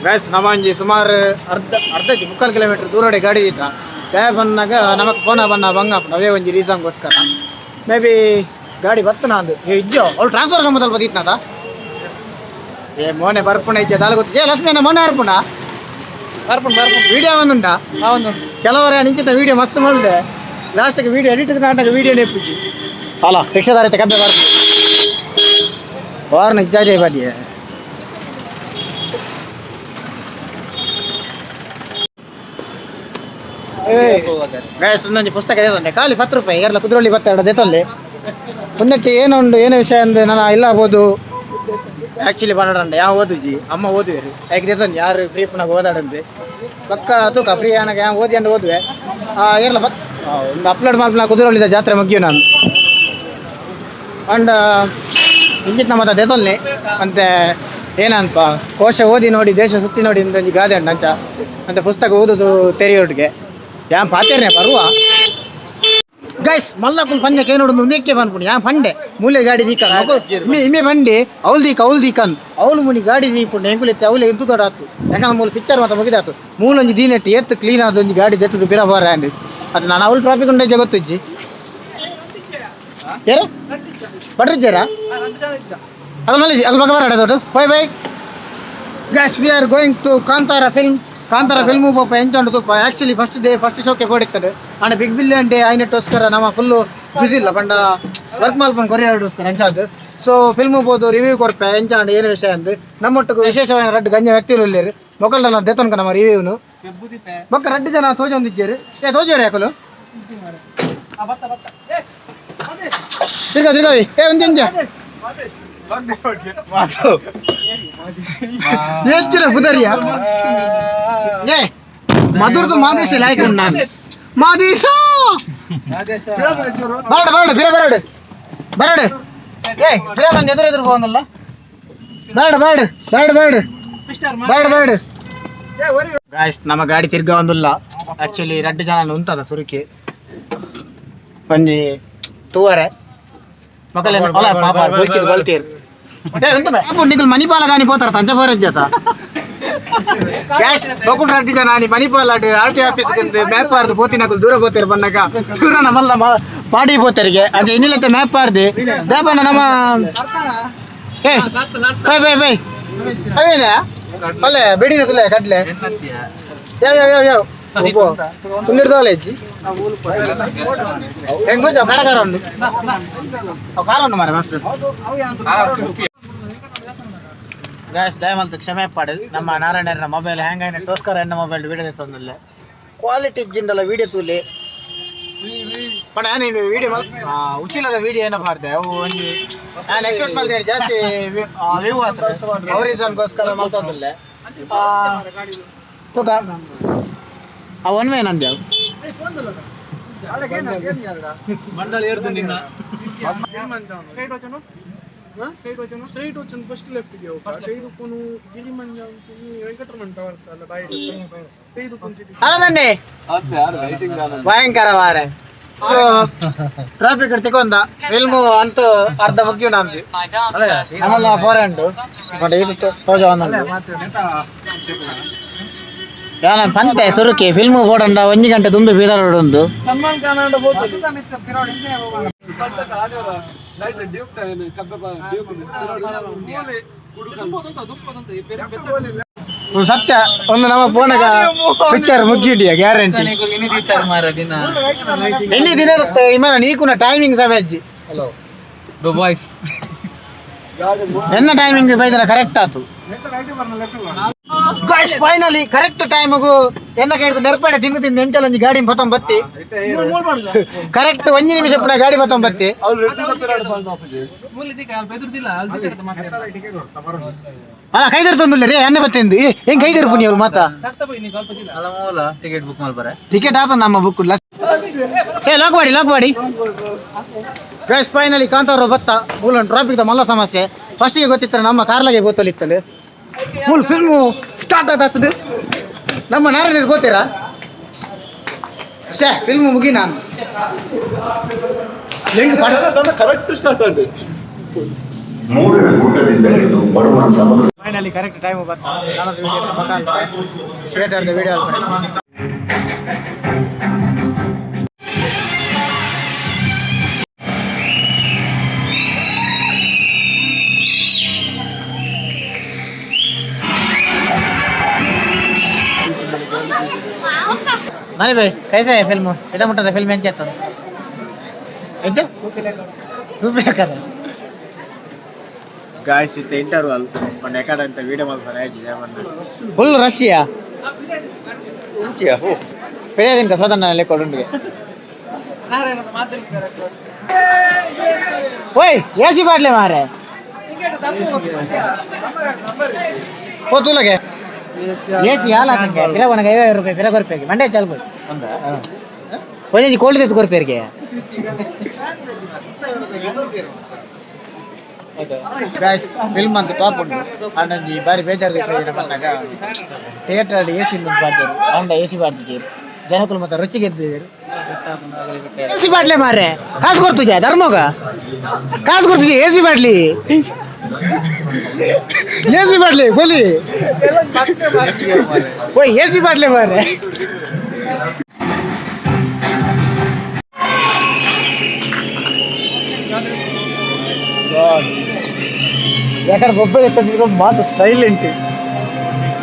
Guys, ನಮ್ಮಂಜಿ ಸುಮಾರು ಅರ್ಧ ಅರ್ಧ 3/4 ಕಿಲೋಮೀಟರ್ ದೂರಡೆ ಗಾಡಿ ಇದ್ದ ದಯ ಬಂದಾಗ ನಮಕ್ ಫೋನ ಬನ್ನ ಬಂಗ ಅವೇ ಒಂಜಿ ರೀಸನ್ಗೋಸ್ಕರ. ಮೇ ಬಿ ಗಾಡಿ ಬತ್ತನ ಅಂದು. ಏ ಇಜ್ಜೋ, ಅವಳು ಟ್ರಾನ್ಸ್ಫರ್ ಕಂಬದಲ್ಲಿ ಬದಿತ್ನದ. ಏ ಮೋನೆ ಬರ್ಪುಣ ಇಜ್ಜ ದಾಲ ಗೊತ್ತು. ಏ ಲಕ್ಷ್ಮಿ ಅಣ್ಣ, ಮೊನ್ನೆ ಬರ್ಪುಣ. ಬರ್ಪುಂಡು ಬರ್ಪುಂಡು. ವಿಡಿಯೋ ಒಂದುಂಟಾ? ಒಂದು. ಕೆಲವರ ನಿಂಚಿತ ವಿಡಿಯೋ ಮಸ್ತ್ ಮಾಡಿದೆ, ಲಾಸ್ಟ್ಗೆ ವಿಡಿಯೋ ಎಡಿಟ್ ನಾಟಕ ವಿಡಿಯೋ ನೆಪ್ಪಿಜಿ ಅಲ್ಲ. ರಿಕ್ಷಾದಾರ ಕಬ್ಬೆ ಬರ್ಪು ವಾರ್ನ ಇಜ್ಜಾಜೆ ಬದಿ. ಗೈಸ್, ಒಂದೊಂದು ಪುಸ್ತಕ ದೇತೊಂಡೆ, ಖಾಲಿ 10 ರೂಪಾಯಿ. ಎಲ್ಲ ಕುದ್ರೋಳಿ ಬತ್ತೆರಡು ದೇತೊಂಡೆ. ಒಂದಕ್ಕೆ ಏನೋ ಉಂಡು, ಏನೋ ವಿಷಯ ಅಂದ್ರೆ ನಾನು ಇಲ್ಲ ಓದು. ಆ್ಯಕ್ಚುಲಿ ಬನ್ನಡಂಡೆ ಯಾವ ಓದುಜಿ, ಅಮ್ಮ ಓದುವೆರು. ಯಾಕೆ ದೇತೊಂಜಿ, ಯಾರು ಫ್ರೀ ಪುನಗ ಓದಾಡಂದೆ. ಪಕ್ಕ ತೂಕ ಫ್ರೀ ಆನಾಗ ಯಾವ ಓದಿ ಅಂಡ್ ಓದುವೆ. ಏರ್ಲ ಬತ್ ಒಂದು ಅಪ್ಲೋಡ್ ಮಾಡ್ಲ. ಕುದ್ರೋಳಿದ ಜಾತ್ರೆ ಮುಗಿಯು ನಾನು ಅಂಡ್ ಇಂಜಿತ್ ನಮ್ಮ ದೇತೊಲ್ನೆ ಅಂತೆ. ಏನನ್ಪ, ಕೋಶ ಓದಿ ನೋಡಿ ದೇಶ ಸುತ್ತಿ ನೋಡಿ ಇಂದೊಂಜಿ ಗಾದೆ ಉಂಟು. ಅಂಚ ಅಂತ ಪುಸ್ತಕ ಓದುದು ತೆರೆಯೋಟ್ಗೆ ಯಾನ್ ಪಾತೇರ್ನೆ ಬರುವ. ಗೈಸ್, ಮಲ್ಲಕುಲ್ ಪಂಜೆ ಕೇನೋಡು ಮುಂದಕ್ಕೆ ಪನ್ಪುಂಡು. ಯಾನ್ ಪಂಡೆ, ಮೂಲೆ ಗಾಡಿ ದೀಕ ಇಮ್ಮೆ ಇಮ್ಮೆ ಬಂಡಿ ಅವಳು ದೀಕ ಅವಳು ದೀಕನ್ ಅವಳು ಮುನಿ ಗಾಡಿ ದೀಪುಂಡು. ಎಂಕುಲಿತ್ತೆ ಅವಳು ಎಂತು ದೊಡ್ಡ ಆತು. ಯಾಕಂದ್ರೆ ಮೂಲ ಪಿಕ್ಚರ್ ಮಾತ್ರ ಮುಗಿದಾತು. ಮೂಲೊಂಜಿ ದೀನೆಟ್ಟು ಏತ್ ಕ್ಲೀನ್ ಆದ ಒಂಜಿ ಗಾಡಿ ದೆತ್ತದು ಬಿರ ಬಾರ ಅಂಡ್ ಅದು ನಾನು ಅವಳು ಟ್ರಾಫಿಕ್ ಉಂಡೆ ಗೊತ್ತಿಜ್ಜಿ. ಏರ ಬಟ್ರಿಜ್ಜಾರಾ? ಅದು ಮಲ್ಲಿ ಅಲ್ಲಿ ಮಗ ಬರಾಡ ದೊಡ್ಡ. Bye bye guys, we are going to Kantara film. Kantara film ಪಾಪ ಎಂಚ ತೂಪ. ಆಕ್ಚುಲಿ ಫಸ್ಟ್ ಡೇ ಫಸ್ಟ್ ಶೋಕೆ ಕೊಡಿತ್ತದು and big billion day ಆಯ್ನೆಟ್ಟೋಸ್ಕರ ನಮ್ಮ ಫುಲ್ಲು ಬ್ಯುಸಿ ಇಲ್ಲ ಪಂಡ ವರ್ಕ್ ಮಲ್ಪನ್ ಕೊರಿಯರ್ಡೋಸ್ಕರ ಅಂಚಾದ್. ಸೊ ಫಿಲ್ಮ್ ಬೋದು ರಿವ್ಯೂ ಕೊರ್ಪೆ, ಎಂಚಾಂಡ್ ಏನು ವಿಷಯ ಅಂದ್. ನಮ್ಮೊಟ್ಟಿಗೆ ವಿಶೇಷವಾದ ರಡ್ಡು ಗಂಜ ವ್ಯಕ್ತಿಗಳು ಇಲ್ಲೇರು. ಮೊಕಲ್ಡಲ್ಲ ದೇತೊನ್ಕ ನಮ್ಮ ರಿವ್ಯೂನು. ಬೊಕ್ಕ ರಡ್ಡು ಜನ ತೋಜೊಂದಿಜ್ಜೇರು. ಏ ತೋಜೋರು ಯಾಕಲು? ತಿರ್ಗಾ ತಿರ್ಗಾವಿ. ಏ ಒಂಜಿ ಒಂಜ ಎಂಚಿನ ಪುದರಿಯ? ಏ ಮಧುರ್ದು ಮಾದೇಶ ಲಾಯ್ಕ್ ನಾನು ಮಾದೇಶ. ಬರಡು ಬರಡು ಬಿರ ಬರಡು ಬರಡು. ಏ ಬಿರ ಬಂದು ಎದುರು ಎದುರು ಹೋಗಲ್ಲ. ಬರಡು ಬರಡು ಬರಡು ಬರಡು ಬರಡು ಬರಡು. ಗಾಯ್ಸ್, ನಮ್ಮ ಗಾಡಿ ತಿರ್ಗಾ ಒಂದುಲ್ಲ. ಆಕ್ಚುಲಿ ರಡ್ಡು ಜನ ಉಂತದ ಸುರುಕಿ ಒಂಜಿ ತೂವರೆ ಮಕ್ಕಳೇ. ಅಲ್ಲ ಪಾಪ ಬೊಲ್ಚಿದ್ ಬಲ್ತೀರ್. ಏ ಉಂತದ ನಿಕಲ್ ಮಣಿಪಾಲ ಗಾನಿ ಪೋತಾರ ತಂಚ ಬೋರಜ್ಜತ. ಗ್ಯಾಸ್ ಬೊಕುಂಡ್ ರಡ್ಡು ಜನ ನೀ ಮಣಿಪಾಲ ಆರ್ ಟಿ ಆಫೀಸ್ ಮ್ಯಾಪ್ ಆರ್ದು ಪೋತಿನಕುಲು ದೂರ ಪೋತಿರ್ ಬನ್ನಗ ದೂರ ನಮ್ಮಲ್ಲ ಪಾಡಿ ಪೋತರಿಗೆ. ಅಂಚ ಇನ್ನಿಲ್ಲತ್ತೆ ಮ್ಯಾಪ್ ಆರ್ದು ದೇಪಣ್ಣ ನಮ್ಮ. ಏ ಬೈ ಬೈ ಬೈ ಅವೇನ ಅಲ್ಲೇ ಬಿಡಿನ ತುಲೆ ಕಡ್ಲೆ ಯಾವ ಯಾವ ಯಾವ ಯಾವ ಒಂದಿಡ್ದೋಲೆ ಇಜ್ಜಿ. ಹೆಂಗ್ ಗೊತ್ತ? ಖಾರ ಖಾರ ಉಂಡು. ಅವು ಖಾರ ಉಂಡು ಮಾರೆ, ಮಸ್ತ್. ಗಾಯ್ಸ್, ದಯಮಲ್ತು ಕ್ಷಮೆ ಪಾಡು. ನಮ್ಮ ನಾರಾಯಣರ ಮೊಬೈಲ್ ಹ್ಯಾಂಗ್ ಆಯ್ನ ಟೋಸ್ಕರ ಎನ್ನ ಮೊಬೈಲ್ ವಿಡಿಯೋ ತಂದಿಲ್ಲ. ಕ್ವಾಲಿಟಿ ಇಜ್ಜಿಂದಲ್ಲ ವಿಡಿಯೋ ತೂಲಿ ಪಂಡ ನೀನು ವಿಡಿಯೋ ಮಲ್ ಉಚಿಲದ ವಿಡಿಯೋ ಏನೋ ಮಾಡ್ದೆ. ಅವು ಒಂಜಿ ನಾನು ಎಕ್ಸ್ಪೆಕ್ಟ್ ಮಲ್ತೇನೆ ಜಾಸ್ತಿ ವ್ಯೂ ಆತ್ರ. ಅವ್ ರೀಸನ್ಗೋಸ್ಕರ ಮಲ್ತೊಂದಿಲ್ಲ. ತೂಕ ಆ ಒನ್ ವೇ ನಂದ್ಯಾವ. ಮಂಡಲ ಏರ್ದು ನಿನ್ನ. ಸ್ಟ್ರೈಟ್ వచ్చి ಫಸ್ಟ್ ಲೆಫ್ಟ್ ಗೆ ತೈದುಕೊನು ಗಿರಿಮಂಜ ವೆಂಕಟರಮಣ ಟವರ್ಸ್ ಅಲ್ಲ ಬಾಯಿ ತೈದುಕೊನು ಸಿಟಿ. ಅಲ್ಲದಂడి ಭಯಂಕರ ಮಾರೆ. ಟ್ರಾಫಿಕ್ ತಿಕೊಂದ ಫಿಲ್ಮು ಅಂತೂ ಅರ್ಧ ಮುಗಿಯು ನಮ್ದು. ನಮ್ಮಲ್ಲ ಫೋರ್ ಉಂಟು ಪಂಡ ಇದು ತೋಜ ಒಂದೊಂದು. ಯಾನ ಪಂತೆ ಸುರುಕಿ ಫಿಲ್ಮು ಬೋಡಂಡ ಒಂಜಿ ಗಂಟೆ ದುಂಬೆ ಬೀದರ್ ಉಂಡು. ಸಲ್ಮಾನ್ ಖಾನ್ ಅಂಡ ಬೋತಲಿ. ಸತ್ಯ ಒಂದು ನಮ್ಮ ಫೋನಾಗ ಪಿಕ್ಚರ್ ಮುಗಿಯುಂಡಿಯ ಗ್ಯಾರಂಟಿ. ಎಲ್ಲಿ ದಿನ ಇಮಾನ ನೀಕುನ ಟೈಮಿಂಗ್ ಸಮೇಜ್ಜಿ. ಎನ್ನ ಟೈಮಿಂಗ್ ಬೈದನ ಕರೆಕ್ಟ್ ಆತು ಗಾಯ್ಸ್. ಫೈನಲಿ ಕರೆಕ್ಟ್ ಟೈಮ್ಗು ಎನ್ನ ಕೈದು ನೆರ್ಪಡೆ ತಿಂದು ತಿಂದು ಎಂಚಲೊಂಜಿ ಗಾಡಿ ಪತ್ತೊಂಬತ್ತಿ. ಕರೆಕ್ಟ್ ಒಂಜಿ ನಿಮಿಷ ಪುನ ಗಾಡಿ ಪತ್ತೊಂಬತ್ತಿ. ಅಲ್ಲ ಕೈ ತಂದಿಲ್ಲ ರೀ ಎಣ್ಣೆ ಬತ್ತಿಂದು. ಹೆಂಗ್ ಕೈ ತಿರ್ಪು ನೀವು ಮಾತಾ? Ticket book ಮಾಡ್ಬಾರೆ. ಟಿಕೆಟ್ ಆತ ನಮ್ಮ ಬುಕ್. ಏ ಲಾಕ್ ಮಾಡಿ, ಲಾಕ್ ಮಾಡಿ. ಗೈಸ್, ಫೈನಲಿ ಕಾಂತಾರ ಬತ್ತ. ಮೂಲ ಟ್ರಾಫಿಕ್ ಮಲ್ಲ ಸಮಸ್ಯೆ. ಫಸ್ಟಿಗೆ ಗೊತ್ತಿತ್ತು ನಮ್ಮ ಕಾರ್ಲಾಗೆ ಗೊತ್ತಲಿತ್ತಲ್ಲ. ಮೂಲ ಫಿಲ್ಮು ಸ್ಟಾರ್ಟ್ ಆತದ. ನಮ್ಮ ನಾರಾಯಣ ಗೊತ್ತೀರಾ? ಶೇ ಫಿಲ್ಮ್ ಮುಗಿ ನಾನು ಹೆಂಗ್ ಕರೆಕ್ಟ್ ಸ್ಟಾರ್ಟ್ ಆಗಿದೆ. ಮೂರರ ಗುಡ್ಡದಿಂದ ಹಿಡಿದು ಪರಮ ಸಮುದ್ರ ಫೈನಲಿ ಕರೆಕ್ಟ್ ಟೈಮ್ ಬತ್ತ. ನಾನು ವಿಡಿಯೋ ಥಿಯೇಟರ್ದ ವಿಡಿಯೋ. ನಾನಿ भाई, कैसा है फिल्म? ಎಡ ಮುಟ್ಟದ ಫಿಲ್ಮ್ ಎಂಚ ಇತ್ತು? ಎಂಚ ತೂಪೆ. ಗಾಯ್ಸ್, ಇತ್ತೆ ಇಂಟರ್ವಲ್ ಪಂಡ ಎಕಡೆ ಅಂತ ವಿಡಿಯೋ ಮಲ್ಪರೆ ಆಯ್ತು. ಫುಲ್ ರಶಿಯಾ ಪೇದಿಂಕ ಸೋದನ್ನ ಲೆಕ್ಕೊಡುಂಡಿಗೆ. ಓಯ್, ಎಸಿ ಬಾಟ್ಲೆ ಮಾರೆ ಪೋ ತೂಲಗೆ. ಎಸಿ ಯಾಲ ನಂಗೆ ಪಿರ ಒನಗೆ 50 ರೂಪಾಯಿ ಪಿರ ಕೊರ್ಪೇಗೆ ಮಂಡೆ ಚಾಲ್ ಪೋಯ್. ಒಂಜಿ ಕೋಲ್ಡ್ ತೆತ್ತು ಕೊರ್ಪೇರಿಗೆ. ಗಾಯ್ಸ್, ಫಿಲ್ಮ್ ಅಂತ ಟಾಪ್ ಉಂಟು. ಅಂಡೊಂಜಿ ಬಾರಿ ಬೇಜಾರು ವಿಷಯ ಏನ ಬಂದಾಗ, ಥಿಯೇಟರ್ ಎ ಸಿ ಬಾಡ್ದರು ಅಂಡ ಎ ಸಿ ಬಾಡ್ದಿದ್ದೀರು ಜನಕುಲು ಮತ್ತೆ ರುಚಿ ಗೆದ್ದಿದ್ದೀರು. ಎಸಿ ಬಾಟ್ಲೆ ಮಾರೆ, ಕಾಸು ಕೊಡ್ತುಜ ಧರ್ಮೋಗ, ಕಾಸು ಕೊಡ್ತುಜ. ಎಸಿ ಬಾಟ್ಲಿ, ಎಸಿ ಬಾಟ್ಲಿ ಬೋಲಿ. ಓಯ್, ಎಸಿ ಬಾಟ್ಲೆ ಮಾರೆ. ಯಾಕಂದ್ರೆ ಬೊಬ್ಬೆ ಎತ್ತಿದ್ರು ಮಾತು ಸೈಲೆಂಟ್.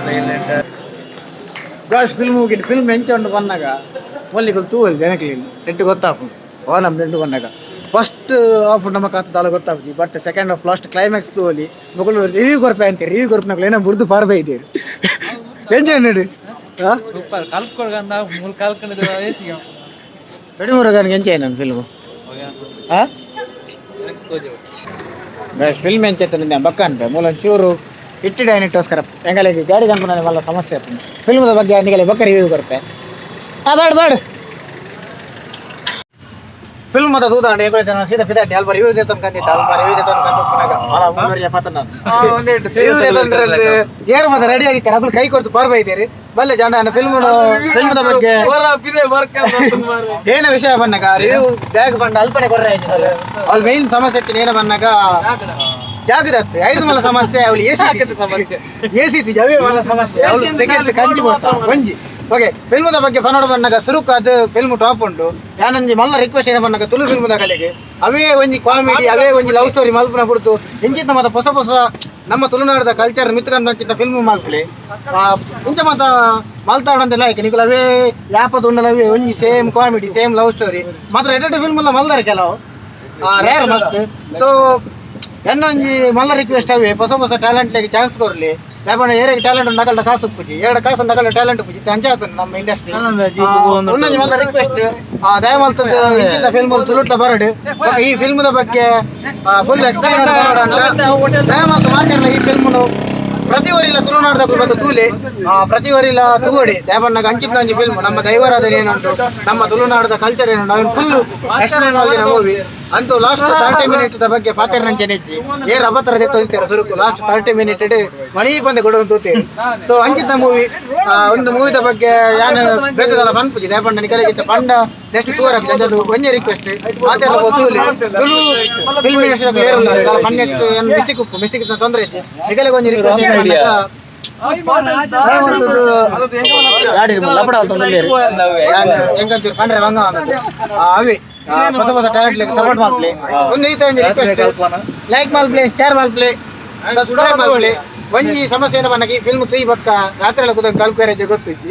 ಸೈಲೆಂಟ್. ಗಾಸ್, ಫಿಲ್ಮ್ ಹೋಗಿ ಫಿಲ್ಮ್ ಎಂಚ ಉಂಡು ಬಂದಾಗ ಒಲ್ಲಿಗೆ ತೂವಲ್ಲಿ ಜನಕ್ಲಿ ನೆಟ್ಟು ಗೊತ್ತಾಪುಂಡು. ಓನಮ್ ನೆಂಟು ಬಂದಾಗ ಫಸ್ಟ್ ಹಾಫ್ ನಮಕ್ ಆತ ದಾಲ ಗೊತ್ತಾಪುಜಿ, but second half last climax ತೂವಲಿ. ಮೊಗಲು ರಿವ್ಯೂ ಕೊರ್ಪೆ ಅಂತೆ, ರಿವ್ಯೂ ಕೊರ್ಪನಕ್ಲು ಏನೋ ಬುರ್ದು ಪಾರ್ಬೆ ಇದ್ದೀರಿ. ಎಂಜ ನಡು. ಸೂಪರ್ ಕಲ್ಕೊಳ್ಗಂದ ಮೂಲ ಕಲ್ಕೊಂಡಿದ್ದು. ರೆಡಿ ಮುರುಗನ್ಗೆ ಎಂಚ ನಾನು ಫಿಲ್ಮ್? ಆ ಫಿಲ್ಮ್ ಎಂಚ ಬಕ್ಕ ಅನ್ಪೆ ಮೂಲ ಒಂಚೂರು ಇಟ್ಟಿಡ ಏನಿಟ್ಟೋಸ್ಕರ ಎಂಗಲಿಗೆ ಗಾಡಿ ಕಂಪನಿ ಮಲ್ಲ ಸಮಸ್ಯೆ ಆಯ್ತು. ಫಿಲ್ಮ್ದ ಬಗ್ಗೆ ನಿಗಲೆ ಬಕ್ಕ ರಿವ್ಯೂ ಕೊರ್ಪೆ. ಆ ಬಾಡ್ ಬಾಡ್ ಫಿಲ್ಮ್ ಮತ್ತೆ ತೂದಾಂಡ ಎಂಗುಲ ಸೀದಾ ಫಿದಾಟಿ ಅಲ್ಪ ರಿವ್ಯೂ ದೇತನ್ ಕಂದಿತ್ತ. ಅಲ್ಪ ರಿವ್ಯೂ ದೇತನ್ ಕಂದು ಪುನಗ ಅಲ ಮುಂದುವರಿಯ ಪತನ ಏರು ಮತ್ತೆ ರೆಡಿ ಆಗಿತ್ತಾರೆ. ಅಗಲು ಕೈ ಕೊಡ್ತು ಪಾರ್ಬ ಇದ್ದೀರಿ ಬಲ್ಲೆ ಜನ. ಫಿಲ್ಮ್ ಫಿಲ್ಮ್ದ ಬಗ್ಗೆ ಏನ ವಿಷಯ ಬಂದಾಗ, ರಿವ್ಯೂ ಬ್ಯಾಗ್ ಬಂಡ ಅಲ್ಪನೆ ಕೊರ್ರೆ ಆಯ್ತು. ಅವ್ಳ ಮೇನ್ ಸಮಸ್ಯೆ ಇತ್ತು ಏನ ಬಂದಾಗ, ಜಾಗದ ಐದು ಮಲ್ಲ ಸಮಸ್ಯೆ. ಅವಳು ಎಸಿ ಸಮಸ್ಯೆ. ಎಸಿ ಜವೇ ಮಲ್ಲ ಸಮಸ್ಯೆ. ಅವಳು ಸೆಕೆಂಡ್ ಕಂಜಿ ಬೋತ ಒಂಜಿ. ಓಕೆ, ಫಿಲ್ಮ್ದ ಬಗ್ಗೆ ಪನ್ನಡ ಬಂದಾಗ ಸುರುಕು ಅದು ಫಿಲ್ಮ್ ಟಾಪ್ ಉಂಟು. ಯಾನೊಂಜಿ ಮಲ್ಲ ರಿಕ್ವೆಸ್ಟ್ ಏನ ಬಂದಾಗ, ತುಳು ಫಿಲ್ಮ್ದ ಕಲೆಗೆ ಅವೇ ಒಂಜಿ ಕಾಮಿಡಿ, ಅವೇ ಒಂಜಿ ಲವ್ ಸ್ಟೋರಿ ಮಲ್ಪುನ ಬಿಡ್ತು ಇಂಚಿತ್ತ ಮತ್ತ ಹೊಸ ಹೊಸ ನಮ್ಮ ತುಳುನಾಡದ ಕಲ್ಚರ್ ಮಿತ್ಕೊಂಡು ಫಿಲ್ಮ್ ಮಲ್ಪಲೆ. ಇಂಚ ಮತ್ತ ಮಲ್ತಾಡಂತ ಲೈಕ್ ನಿಕುಲು ಅವೇ ಯಾಪದ ಉಂಡಲ ಅವೇ ಒಂಜಿ same comedy, same love story ಮಾತ್ರ. ಎರಡು ಫಿಲ್ಮ್ ಎಲ್ಲ ಮಲ್ದಾರೆ ಕೆಲವು ರೇರ್ ಮಸ್ತ್. ಸೊ ಎನ್ನೊಂಜಿ ಮಲ್ಲ ರಿಕ್ವೆಸ್ಟ್ ಅವೇ ಹೊಸ ಹೊಸ ಟ್ಯಾಲೆಂಟ್ ಚಾನ್ಸ್ ಕೊರ್ಲಿ. ಯಾಕಂದ್ರೆ ಏರಿಗೆ ಟ್ಯಾಲೆಂಟ್ ನಗಲ್ಡ ಕಾಸು ಪೂಜಿ, ಎರಡು ಕಾಸು ನಗಲ್ಡ ಟ್ಯಾಲೆಂಟ್ ಪೂಜಿ ಅಂಚಾತನ್ ನಮ್ಮ ಇಂಡಸ್ಟ್ರಿ. ಒಂದೊಂದು ಮಲ್ಲ ರಿಕ್ವೆಸ್ಟ್, ದಯಮಲ್ತದ್ದು ಇಂಚಿನ ಫಿಲ್ಮ್ ತುಳುಟ್ಟ ಬರಡು. ಬೊಕ್ಕ ಈ ಫಿಲ್ಮ್ದ ಬಗ್ಗೆ ಫುಲ್ ಎಕ್ಸ್ಪ್ಲೈನ್ ಬರಡು. ದಯಮಲ್ತು ಮಾತಾಡಲ್ಲ. ಈ ಫಿಲ್ಮ್ ಪ್ರತಿ ಊರಿಲ್ಲ ತುಳುನಾಡದ ಬಂದು ತೂಲೆ, ಪ್ರತಿ ಊರಿಲ್ಲ ತೂವಡಿ. ದಯಬಣ್ಣಗ ಅಂಚಿನ ಒಂಜಿ ಫಿಲ್ಮ್ ನಮ್ಮ ದೈವರಾಧನೆ ಏನುಂಟು, ನಮ್ಮ ತುಳುನಾಡದ ಕಲ್ಚರ್ ಏನುಂಟು, ಅವನ್ ಫುಲ್ ಎಕ್ಸ್ಪ್ಲೈನ್ ಮಾಡಿದ ಮೂವಿ ಅಂತೂ. ಲಾಸ್ಟ್ 30 ಮಿನಿಟ್ the ಬಗ್ಗೆ ಪಾತೆರ್ ನಂಚೆನೆಜ್ಜಿ. ಏರ್ ಅಬತರ ತೊಳಿತಾರೆ ಸುರುಕು ಲಾಸ್ಟ್ 30 ಮಿನಿಟ್ ಮಣಿ ಬಂದೆ ಕೊಡು ತೂತೇರಿ. ಸೊ ಅಂಚಿತ ಮೂವಿ. ಒಂದು ಮೂವಿದ ಬಗ್ಗೆ ಯಾನ್ ಬೇಕದಲ್ಲ ಪನ್ಪುಜಿ. ದಯಪಂಡ ನಿಕಲೆಗಿತ್ತ ಪಂಡ ನೆಕ್ಸ್ಟ್ ತೂವರ ಅದು ಒಂಜೆ ರಿಕ್ವೆಸ್ಟ್, ಮಾತೆಲ್ಲ ತೂಲೆ. ತುಳು ಫಿಲ್ಮ್ ಇಂಡಸ್ಟ್ರಿ ಏರುಲ್ಲ ಪನ್ನೆಟ್ ಮಿಸ್ಟೇಕ್ ಉಪ್ಪು, ಮಿಸ್ಟೇಕ್ ತೊಂದರೆ ಇತ್ತು. ನಿಕಲೆಗೆ ಒಂಜಿ ರಿಕ್ವೆಸ್ಟ್, ಗಾಡಿ ಲಪಡ ತೊಂದರೆ ಎಂಕಂಚೂರು ಪಂಡ್ರೆ ವಂಗ ಅವಿ ಹೊಸ ಹೊಸ ಟ್ಯಾಲೆಂಟ್ ಸಪೋರ್ಟ್ ಮಾಡ್ಲಿ. ಒಂದು ಈತ ಒಂಜಿ ರಿಕ್ವೆಸ್ಟ್, ಲೈಕ್ ಮಲ್ಪ್ಲೆ, ಶೇರ್ ಮಲ್ಪ್ಲೆ, ಸಬ್ಸ್ಕ್ರೈಬ್ ಮಲ್ಪ್ಲೆ. ಒಂಜಿ ಸಮಸ್ಯೆ ಏನ ಬಂದಾಗ, ಈ ಫಿಲ್ಮ್ ತುಯಿ ಬಕ್ಕ ರಾತ್ರಿ ಎಲ್ಲ ಕೂತ್ಕೊಂಡು ಕಲ್ಪೇರೆ ಗೊತ್ತಿಜ್ಜಿ.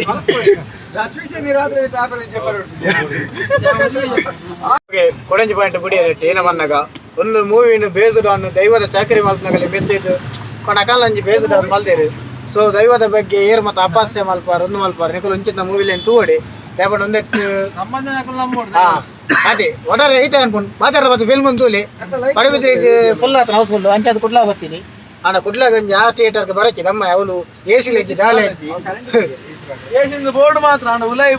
ಓಕೆ, ಕೊಡಂಜಿ ಪಾಯಿಂಟ್ ಬುಡಿ ರೇಟ್ ಏನ ಬಂದಾಗ, ಒಂದು ಮೂವಿನ ಬೇಸ್ಡ್ ಆನ್ ದೈವದ ಚಾಕರಿ ಮಲ್ಪನಗಲಿ ಮೆತ್ತಿದ್ದು ಕೊಣಕಾಲಂಜಿ ಬೇಸ್ಡ್ ಆನ್ ಮಲ್ದೇರು. ಸೊ ದೈವದ ಬಗ್ಗೆ ಏರ್ ಮತ್ತೆ ಅಪಾಸ್ಯ ಮಲ್ಪಾರ ಒಂದು ಮಲ್ಪಾರ ನಿಕುಲು ಒಂಚಿನ ಮೂವಿಲೇನು ತೂವಡಿ. ದಯಪಂಡ ಒಂದೆಟ್ಟು ಅದೇ ಒಟ್ಟಾರೆ ಐತೆ ಅನ್ಕೊಂಡು ಮಾತಾಡ ಮತ್ತೆ ಫಿಲ್ಮ್ ತೂಲಿ. ಪಡುಬಿದ್ರಿ ಫುಲ್ ಆತನ ಹೌಸ್ಫುಲ್. ಅಂಚಾದ ಕುಡ್ಲಾ ಬರ್ತೀನಿ ಅಣ್ಣ. ಕುಡ್ಲಾಗ ಒಂಜಿ ಆ ಥಿಯೇಟರ್ಗೆ ಬರಕ್ಕೆ ನಮ್ಮ ಅವಳು ಎ ಸಿ ಇಜ್ಜಿ ದಾಲೆ ಇಜ್ಜಿ. ಬೋರ್ಡ್ ಮಾತ್ರ ಅಣ್ಣ ಉಲೈ.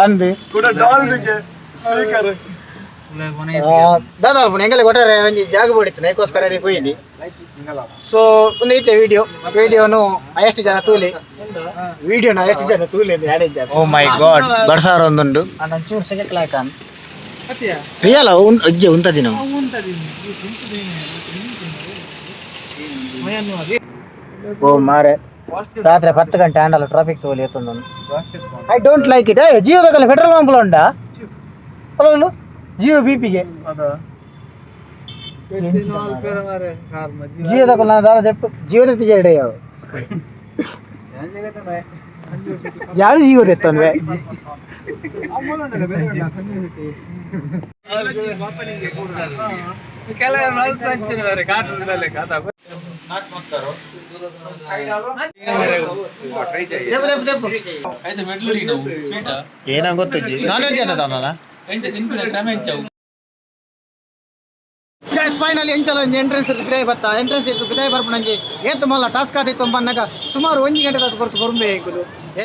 ಅಂದು ಕೂಡ ಡಾಲ್ಬಿಗೆ ಸ್ಪೀಕರ್. ದಾದಾ ಎಂಗಲೆ ಒಟ್ಟಾರೆ ಒಂಜಿ ಜಾಗ ಬೋಡಿತ್ತು, ನೈಕೋಸ್ಕರ ಪೋಯಿನಿ. ಸೊ ಒಂದು ಐತೆ ವಿಡಿಯೋ. ವಿಡಿಯೋನು ಎಷ್ಟು ಜನ ತೂಲಿ, ವಿಡಿಯೋನ ಎಷ್ಟು ಜನ ತೂಲಿ. ಓ ಮೈ ಗಾಡ್, ಬಡ್ಸಾರ ಒಂದುಂಡು. ಒಂಚೂರು ಸೆಕೆಂಡ್ ಲಾಯ್ಕ್ ರಿಯಲ್ ಅಜ್ಜೆ ಉಂತದಿ ನಾವು. ಓ ಮಾರೆ, ರಾತ್ರಿ 10 ಗಂಟೆ ಆಂಡಲ ಟ್ರಾಫಿಕ್ ತೋಲಿ ಎತ್ತೊಂದು. I don't like it. ಏ, ಜಿಯೋದಕಲ್ಲ ಪೆಟ್ರೋಲ್ ಪಂಪ್ ಉಂಡಾ? ಹಲೋ, ಜಿಯೋ ಬಿಪಿಗೆ. ಜಿಯೋದಕಲ್ಲ ದಾದ ದೆಪ್ಪು ಜಿಯೋ ತೆತ್ತಿ ಯಾವ ಯಾರು ಜಿಯೋ ತೆತ್ತನ್ವೆ. ಏನೋ ಗೊತ್ತಜ್ಜಿ, ನಾನ್ ವೆಜ್ ಅದ. ಗೈಸ್, ಫೈನಲಿ ಎಂಚಲ ಒಂಜಿ ಎಂಟ್ರೆನ್ಸ್ ಪಿದಾಯಿ ಬತ್ತ. ಎಂಟ್ರೆನ್ಸ್ ಪಿದಾಯಿ ಬರ್ಪುನಂಜಿ ಏತ್ ಮಲ್ಲ ಟಾಸ್ಕ್ ಆದಿತ್ತು ಬಂದಾಗ ಸುಮಾರು 1 ಗಂಟೆ ಕೊರ್ತು ಬರುಂಬೆ ಎಂಕುಲು.